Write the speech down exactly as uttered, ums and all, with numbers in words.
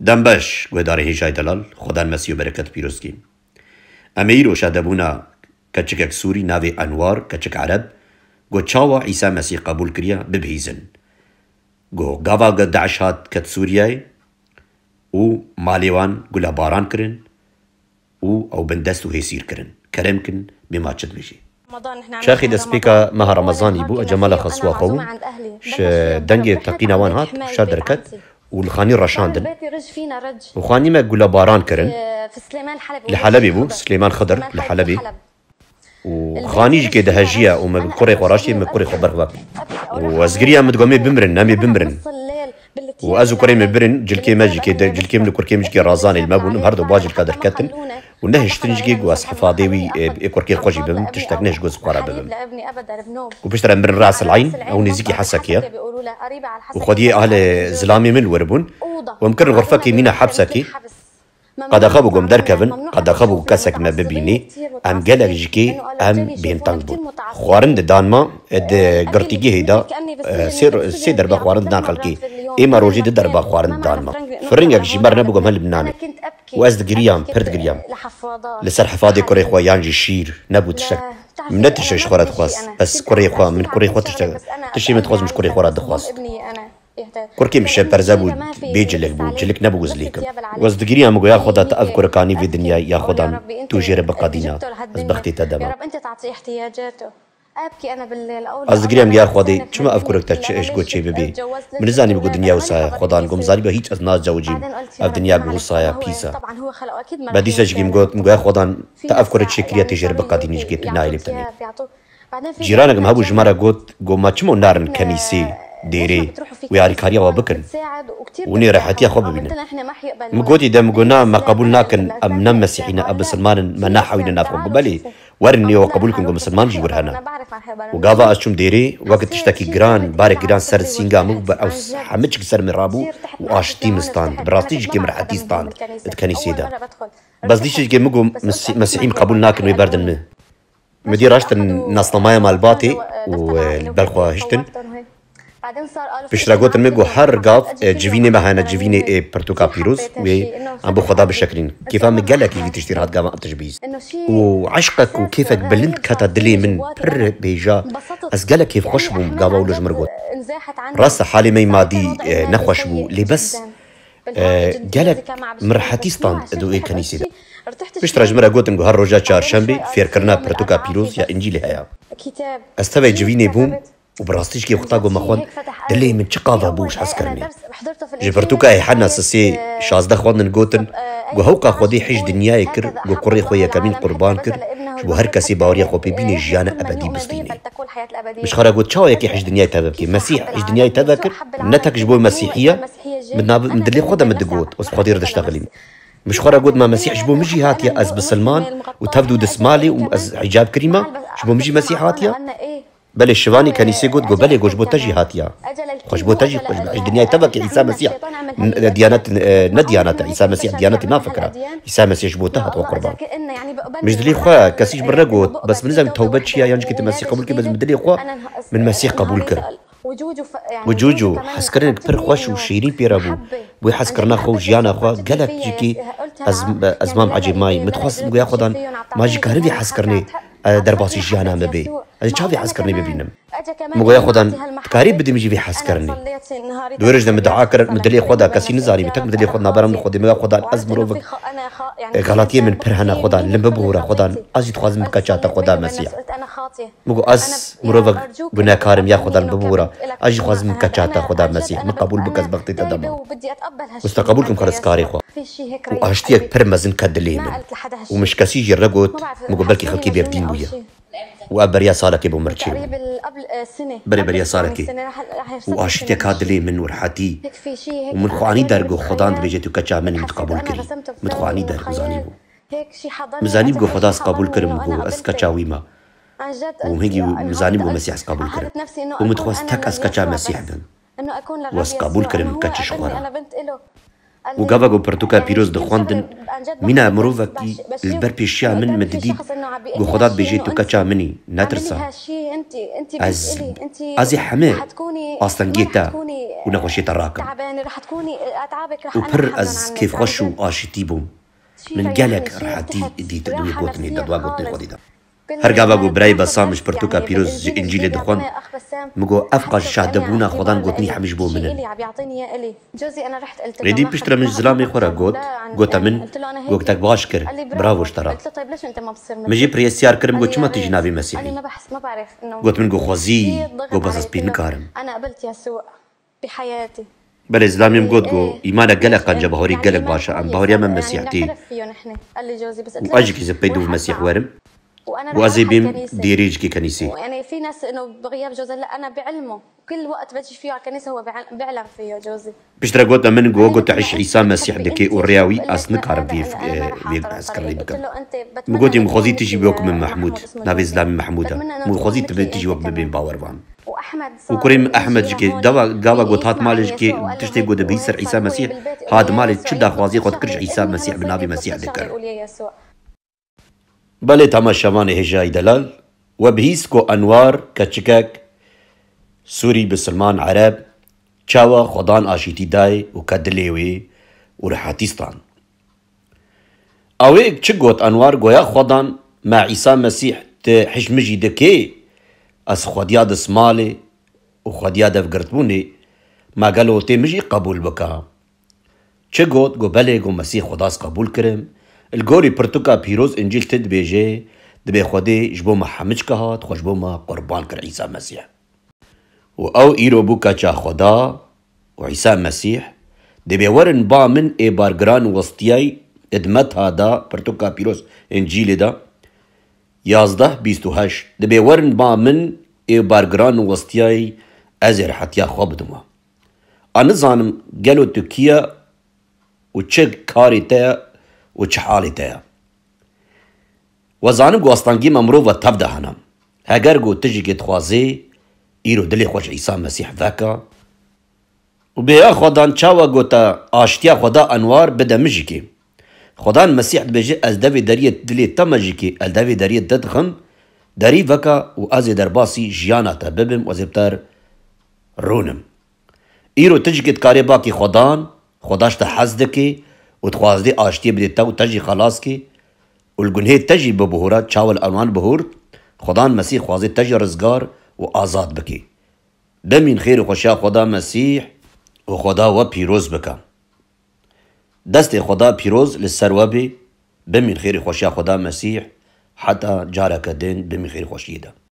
Dem baş, guhdarê hêjayî delal, Xwedan Mesîh û bereket pîroz kî. Em ê îro şadebûna keçikek Sûrî navê Enwar, keçik Ereb, got, çawa Îsa Mesîh qebûl kiriye, bibihîzin. Got, gava ge DAIŞ hat ket Sûriyeyê û malê wan gule baran kirin û ew bindest û hêsîr kirin. Kerem kin, bê ma çi dibêjê. Çaxê destpêka meha Remezanî bû, ez cemala xwe siwa xwe bûm. Ji dengê teqîna wan hat, şer derket û li xanî reşandin. Û xanî me gule baran kirin. Li Helebê bû, Silêman Xidir li Helebê. Û xanî jî kê dihejiye û me kurê xwe raştê, me kurê xwe ber xwe. Û ez giriyam, min digot, em ê bimirin, em ê bimirin. Û ez û kurê min birin, cilkê me jî kê de, cilkê min û kurkê min jî kê razanê li me bûn, em her du ba cilka derketin. Û nehiştin jî kê, got, ez hefadê wî, ê, ê kurkê xwe jî bibim, tiştek nehişt got, ez xwe re bibim. Û piştre em birin Ras El Eyn, ew nêzîkî Hesekê ye. Û xwediyê ahlê zilamê min li wir bûn. Û em kirin xurfekê mîna hepsekê. Qedexe bû ku em derkevin, qedexe bû ku kesek me bibînî, em gelek ji kê em bêhn teng bûn. Xwarin didan me, di girtîgehê de, e, sê, sê derba xwarin didan xelkê. Êma rojê di derba xwarin didan me. Firingek jî me re nebû ku em hin li binanê. Û ez digiriyam, pir digiriyam. Li ser hefadê kurê xwe yan jî şîr nebû tiştek. Min ne tiştek ji xwe re dixwest. Ez kurê xwe, min kurê xwe tiştek, tiştê min dixwest, min ji kurê xwe re dixwest. Kurkê min şeperze bû, bê cilek bû, cilik nebû ku ez lêkim. Û ez digiriyam, min got, ya Xweda, tu ev kurika nî vê dinyayê, ya Xweda, tu jê re biqedîna, ez bextê te dema. Ez digiriyam, ya Xwedê, çima ev kurik te çi, ji got çê bibê? Min nizanî, min got, dinya wisa ye. Xwedan, got, min zanî be hîç ez nazewicîm. Ev dinya got wisa ye, pîs e. Be dîsa jî min got, min got, ya Xwedan, te ev kurik çêkiriye, tê jê re biqedînî, ji kê tu nayê lê tenê. Cîranek min hebû, ji me re got, got, ma çima narin kenîsê, dêrê, wê alîkariya we bikin û nê rehetiya xwe bibînin? Min gotî de, min got, na, me qebûl nakin, em ne mesîhî ne, em misilman in, me nahewîne nav xwe. Got, belê, werin nê we qebûl kin, got, misilman jî wir hene. Û gava ez çûm dêrê, wek tiştekî giran, barek giran ser sînga min bû, ew hemû çik ser min rabû û aştî min stand. Bi rastî jî kê min rehetî stand di kenîsê de. Bes dîsa jî kê min got, Mesî-, mesîhî min qebûl nakin, wê berdin min. Min dî raştin nasnamaya malbatê û, e, li ber xwe hiştin. Piştre gotin min got, her gav, e, civînê me hene, civînê ê pirtûka pîroz wê em bo Xweda bişekinîn. Kêfa min gelekî vî tiştî re hat gava em tişt bihîst. Û eşqek û kêfek bilind keta dilê min pir bêja. Ez gelek kêfxweş bûm gava wilo ji min re got. Rast e, halê me yî madî, e, nexweş bû, lê bes E, gelek min rehetî stand di wê kenîsê de. Piştre ji min re gotin ku her roja çarşembê fêrkirina pirtûka pîroz ya Încîlê heye. Ez tevê civînê bûm û bi rastî ji kê wexta ku me xwend, dilê min çi qava bû ji hezkirinê. Ji pirtûka Êhena sisê şazdeh xwendin, gotin ku hewqa Xwedê hej dinyayê kir, ku kurê xwe yekemîn qurban kir, ji bo her kesê baweriya xwe pê bînê jiyana ebedî bistînê. Min ji xwe re got, çawa yekê hej dinyayê teve bikê? Mesîh hej dinyayê teve kir, ne tek ji bo Mesîhiye, min nav-, min dilê xwe de min digot, ez Xwedê re diştexilîm. Min ji xwe re got, ma Mesîh ji bo min jî hatiye, ez bisilman û tevd û dismalê û ez hicab kirî me, ji bo min jî Mesîh hatiye? Belê, şivanî kenîsê got, got, belê, got, ji bo te jî hatiye. Xwe ji bo te jî, xwe ji bo hej dinyayê teve kir, Îsa Mesîh, n-, diyanet, e, ne diyanet e, Îsa Mesîh diyanetê nafikira. Îsa Mesîh ji bo te hat xwe qurban. Min ji dilê xwe, kesî ji min re got, bes min nizanî tewbe çi ye, yan jî kê tu Mesîh qebûl kir, bes min dilê xwe, min Mesîh qebûl kir. Û cûcû hezkirinek pir xweş û şêrîn pê re bû. Wê hezkirina xwe û jiyana xwe gelek jikî ez, ez mam ecêb mayî. Min dixwest, min goya Xwedan, ma jî karin vê hezkirinê, e, derbasî jiyana me bê. Ez ê çawa vê hezkirinê bibînim? Min goya Xwedan, dikarî bidî min jî vê hezkirinê. Di wê roj de min dua kir, min dilê xwe da, kesî nizanî, min tek min dilê xwe nabera min Xwedê, min goya Xwedan, ez mirovek, e, xelatiyê min pir hene Xwedan, li min bibûre Xwedan, ez jî dixwazim bike çata Xweda Mesîh. Min got, ez mirovek gunehkar im, ya Xweda li min bibûre, ez jî dixwazim bike çata Xweda Mesîh, min qebûl bike, ez bextê te dema. Ez te qebûl kim xwe rizkarê xwe. Û aştiyek pir mezin ket dilê min. Û min ji kesî jî re got, min got, belkî xelkê bêvdîn bûye. Û ev beriya salekê bo min re çêbû. Berê beriya salekê. Û aşîtê ka dilê min û rehetî. Û min xwe anî der, got, Xwedan dibêje tu keça min î, min tu qebûl kirî. Min xwe anî der û zanîbû. Min zanîbû, got, Xweda ez qebûl kirim, got, ez keça wî me. Û hingî min zanîbû, got, Mesîh ez qebûl kirim. Û min dixwest tek ez keça Mesîh bim. Û ez qebûl kirim, keça ji xwe re. Û gava ku pirtûka pîroz dixwendin, mîna mirovekî li ber pêşiya min min didît, ku Xweda dibêje, tu keça min î, netirse. Ez, ez ê hemî astengiyê te û nexweşiyê te rakim. Û pir ez kêfxweş û aşitî bûm. Min gelek rehetî dît di wê gotinê de, di wê gotinê Xwedê de. Her gava ku birayê Besam ji pirtûka pîroz ji Încîlê dixwend, min got, ev qas şahdebûna Xwedan gotinî hemî ji bo min in. Êdî piştre min ji zilamê xwe re got, gote min, gotek baş kir, bravo ji te re. Min jî pirsiyar kir, min got, çima tu jî navê Mesîhî? Got min, got xwezî, got bes ez pê nikarim. Belê, zilamê min got, got, îmanek gelek qenc e, bawerî gelek baş e, em baweriya me Mesîh tê. Û ez jî kî zê pey dûv Mesîh werim. Û ez ê bêm dêrê jikê kenîsê. Piştre gote min, got, got te îş Îsa Mesîh dikê û rêya wî ez nikarim vê fik-, e, vê hezkirinê bikim. Min gotî, min xwezî tu jî wek min Mehmûd, navê zilamê Mehmûd e. Min xwezî tu bê tu jî wek min bên bawervan. Û kurê min Ehmed jikê, dava, gava got hat malê jikê, tiştê got dibî ser Îsa Mesîh, hat malê çi daxwazî xwe dikir ji Îsa Mesîh bi navê Mesîh dikir. Belê temaşevanê hêjayî delal, we bihîst ku Enwar keçikek Sûrî, bisilman, Ereb, çawa Xwedan aşîtî dayê û ke dilê wê û rehetî stand. Ew ê çi got Enwar, goya Xwedan me Îsa Mesîh ti hişmijî dikê, ez xwediya dismalê û xwediya devgirtbûnê, me gelo tê min jî qebûl bika? Çi got? Got, belê, got, Mesîh Xwedas qebûl kirim. Li gorî pirtûka pîroz Încîl ti dibêje, dibê Xwedê ji bo me hemiçka hat, xwe ji bo me qurban kir Îsa Mesîh. Û ew îro bû keça Xweda û Îsa Mesîh, dibê werin ba min ê bargiran westiyay, di Meta de, pirtûka pîroz Încîlê de, yazdeh bîst û heşt, dibê werin ba min ê bargiran westiyay, ez ê rehetiya xwe bidim we. A nizanim gelo tu kî ye û çi karê te ye û çi halê te ye. We zanim ku astengî me mirov ve tev de hene. Heger ku tu jî kê dixwazê, îro dilê xwe ji Îsa Mesîh veke. Û bêya Xwedan çawa ku te aştiya Xweda Enwar bide min jî kê. Xwedan Mesîh dibêje, ez devê deriyê dilê te me jî kê, ez devê deriyê te dixim, derî veke û ez ê derbasî jiyana te bibim û ez ê bi te rûnim. Îro tu jî kê dikarê bakî Xwedan, Xweda ji te hez dike û dixwazê aştiyê bidê te û te jî xelas kê û li gunhê te jî bibihûre, çawa li Enwar bihûrt, Xwedan Mesîh dixwazê te jî rizgar û azad bike. Bimîn xêr û xweşiya Xweda Mesîh û Xweda we pîroz bike. Destê Xweda pîroz li ser we bê, bimîn xêr û xweşiya Xweda Mesîh, heta careke din bimîn xêr û xweşiyê de.